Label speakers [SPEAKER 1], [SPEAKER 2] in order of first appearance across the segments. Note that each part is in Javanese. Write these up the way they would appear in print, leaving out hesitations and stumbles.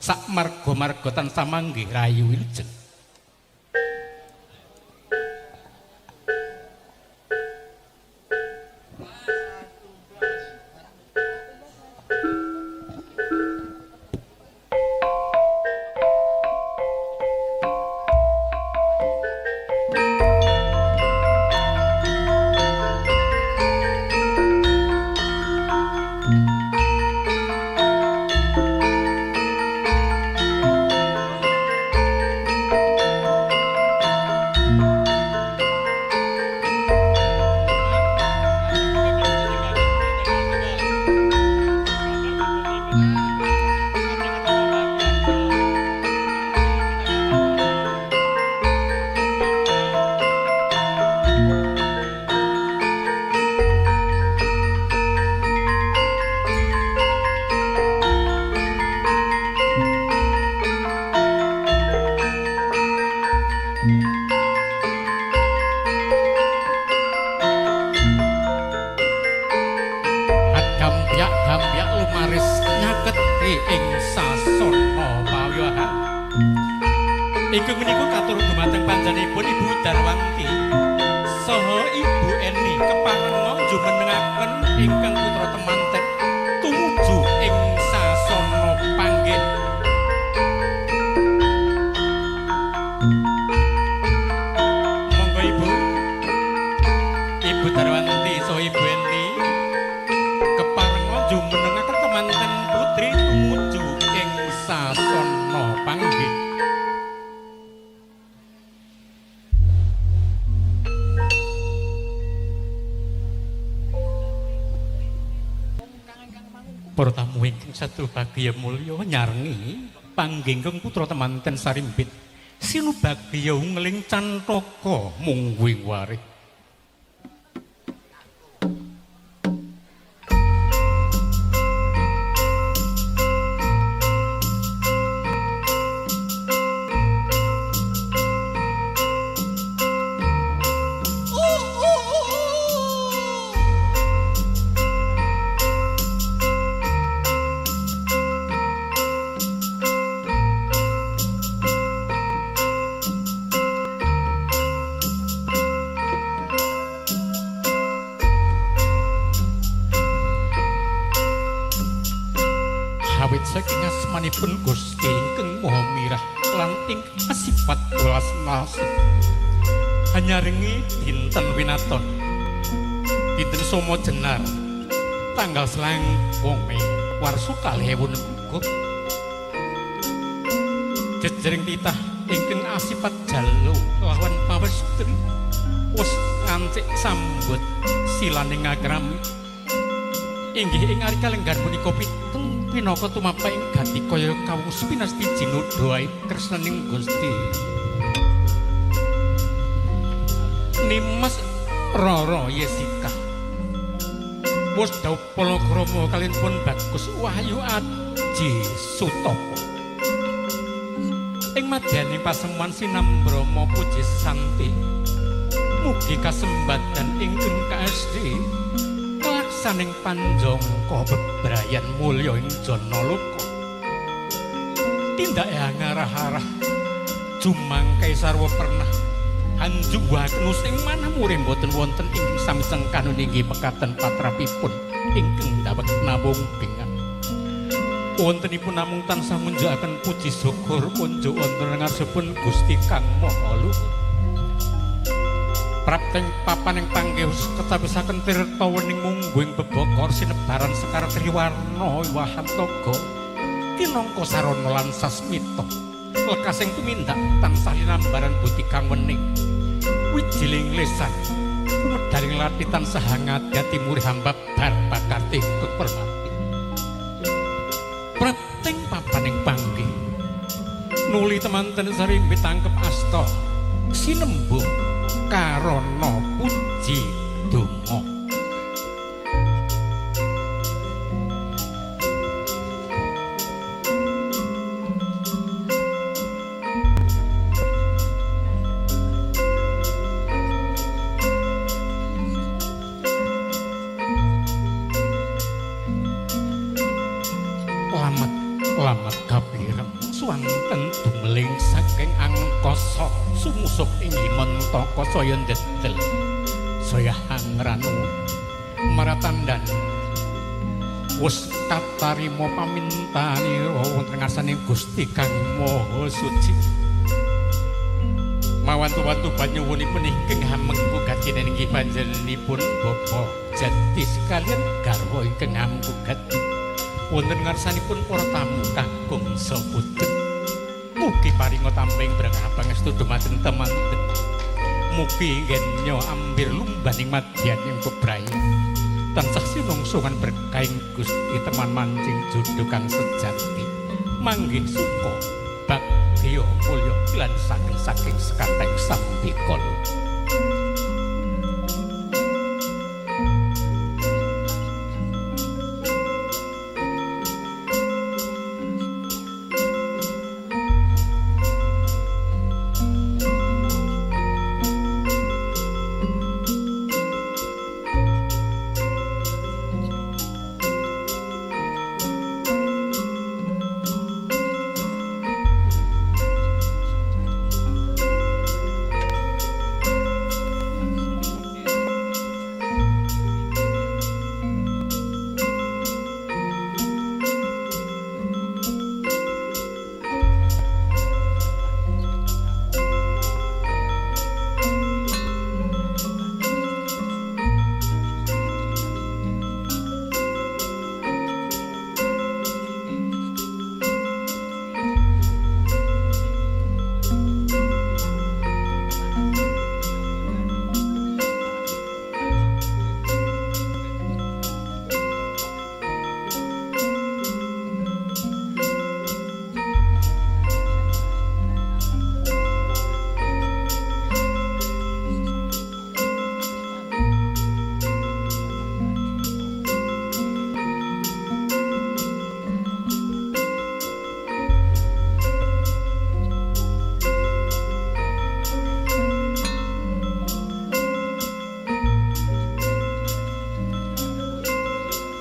[SPEAKER 1] Sak marga-marga tansah manggih rahayu wilujeng. Gamyak lumaris nyaketi ing sasana pawiwahan. Ingkang menika katur dumateng panjenenganipun Ibu Darwanti saha Ibu Eni keparenga jumenengaken ingkang putra temanten tumuju ing sasana panggih. Monggo Ibu. Ibu Darwanti saha Ibu Eni keparenga jumenengaken temanten putri tumuju ing sasana panggih. Para tamu ingkang satu bagya mulya nyarengi panggengkung putra temanten sarimbit sinubagya ungling cantaka mungguing warih. Awit saking asmanipun Gusti ingkang Maha Mirah lan ingkang asipat welas asih. Hanyarengi dinten winaton. Dinten Somo Jenar tanggal selangkung Mei warsa 2006. Jejering titah ingkang asipat jalu lawan pawestri wis ngancik sambut silaning akrami. Inggih ing ari kalenggan punika piteng pinaka tumapa ing gati kaya kawus pinasti jinudha kresnaning Gusti. Nimas Rara Yesika wis dhaup palakrama kaliyan pun Bagus Wahyu Aji Sutopo. Ing madyaning pasemuan sinambrama puji santi mugi kasembadan ingkang kaesti kalaksaning panjangka bebrayan mulya ing janaloka. Tindake ngarah-arah jumangkai sarwa pernah hanjuwaken sing manah murim boten wonten ing sami sengkanun inggih mekaten patrapipun ingkang dawet namung bingah. Wontenipun namung tansah ngunjukaken puji syukur unjuk wonten ngarsipun Gusti Kang Maha Luhur. Prapteng papaning panggih ketapisaken tirta wening mungguing bebakar sinebaran sekar triwarna wiwahan toga kinangka sarana lan sasmita lekasing tumindak tansah linambaran budi kang wening wijiling lesan pumedharing lathi tansah ngati murih hambabar pakarti kepermati. Prapteng papaning panggih nuli temanten sarimbit tangkep asta sinembung karana puji donga. Lamat lamat kapira Bareng swanten dumeling saking angkasa sumusup ing himantaka saya ndedel saya hangranu maratandan wis katarima pamintanira wonten ngarsane Gusti Kang Maha Suci. Mawantu-wantu panyuwunipun ingkang hamengku gati inggih panjenenganipun Bapak Jati sekalian garwa ingkang hamengku gati wonten ngarsanipun para tamu kakung saputra. Mugi paringa tamping berkah pangestu dumateng temanten. Mugi ngenyo ambir lumbaning madyaning bebrayan. Tansah sinungsungan berkahing Gusti teman mancing jodoh kang sejati. Manggih suka bagya mulya lan saking sekathahing sambikala.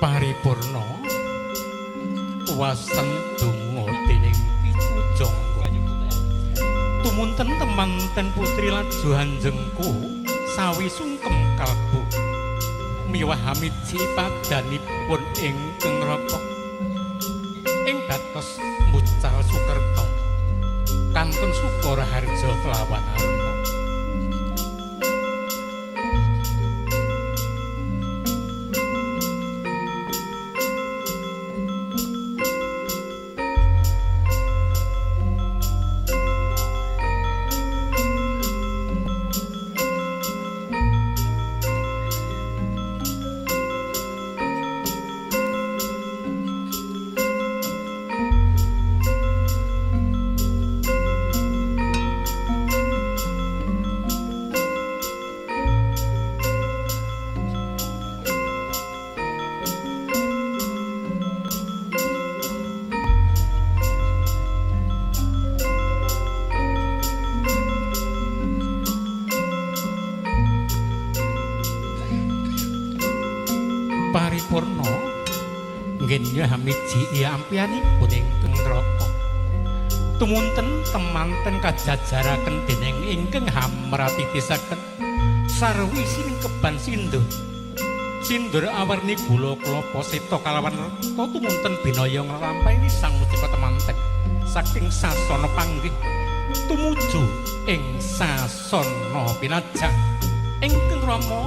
[SPEAKER 1] Paripurna wasan donga dening Ki Pujangga. Tumunten temanten putri laju hanjengku sawi sungkem kalbu miwah hamiji padanipun ingkang raka ing batos mbucal Sukerta kantun Sukoraharja kelawan Arna. Paripurna nggenya hamiji ampianipun ingkang neraka. Tumunten temanten kajajaraken dening ingkang hamratitisaken sarwi sinengkeban sindur. Sindur awarni gula klapa seta kalawan reta tumunten binaya nglampahi sang mucika temanten saking sasana panggih tumuju ing sasana pinajak ingkang rama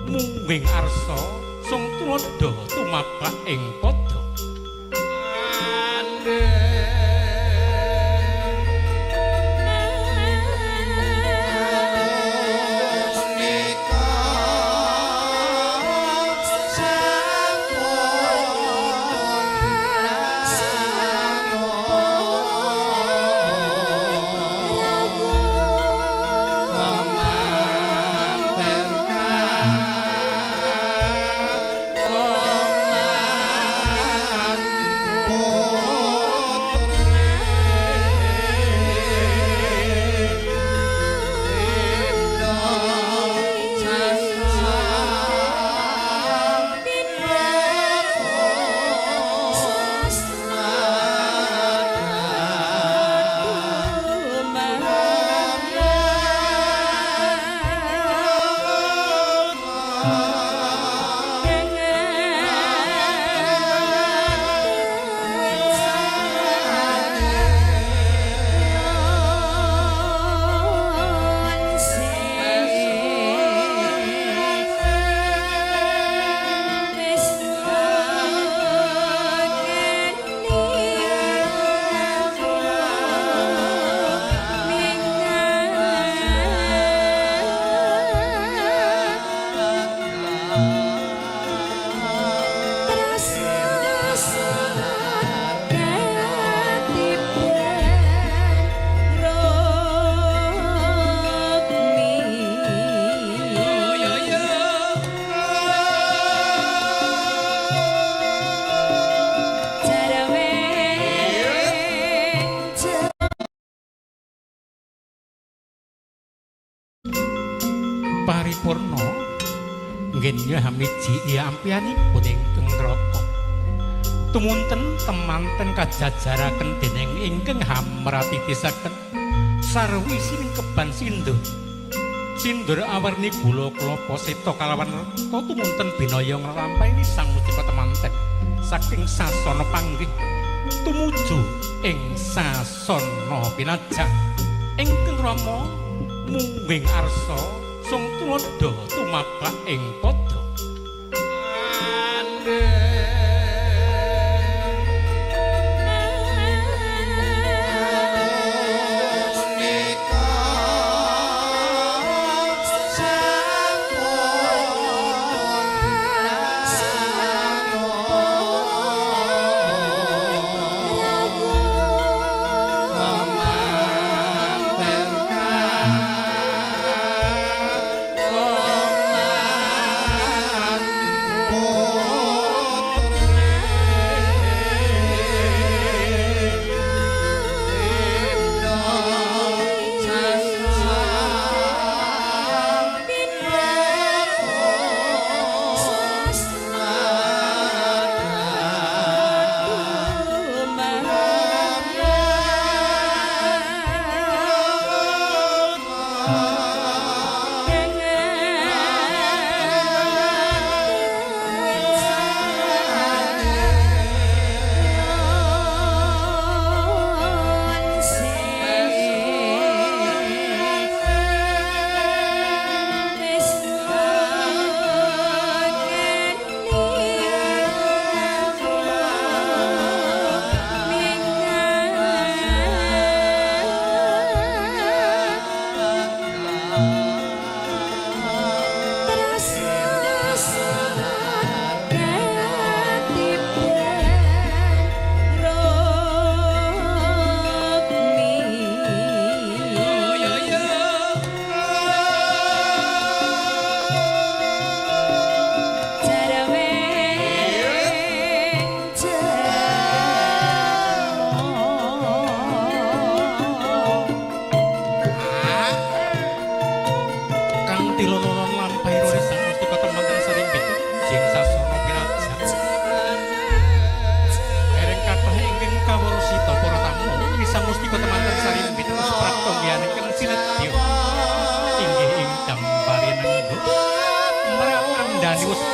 [SPEAKER 1] mungging arsa sung tuladha tumapak ing padha. Paripurna nggenya hamiji ampianipun ingkang neraka. Tumunten temanten kajajaraken dening ingkang hamratitisaken sarwi sining keban sindur. Sindur awarni gula klapa seta kalawan reta tumunten binaya nglampahi sang mustika temanten saking sasana panggih tumuju ing sasana pinajak ingkang rama mungging arsa sung tuladha tumabak ing padha.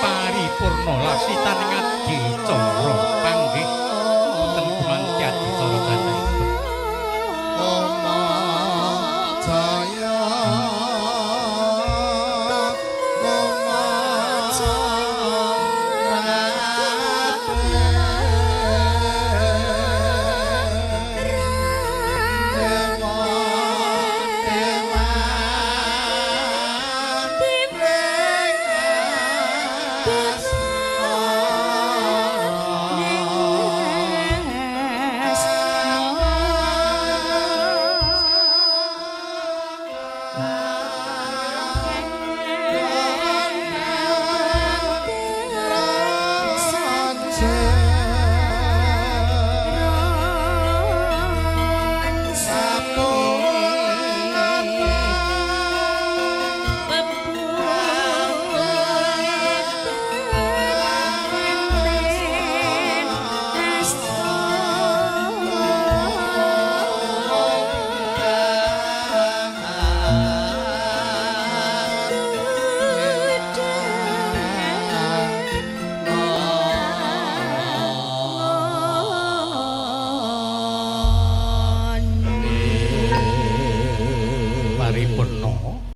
[SPEAKER 1] Paripurna lasitaning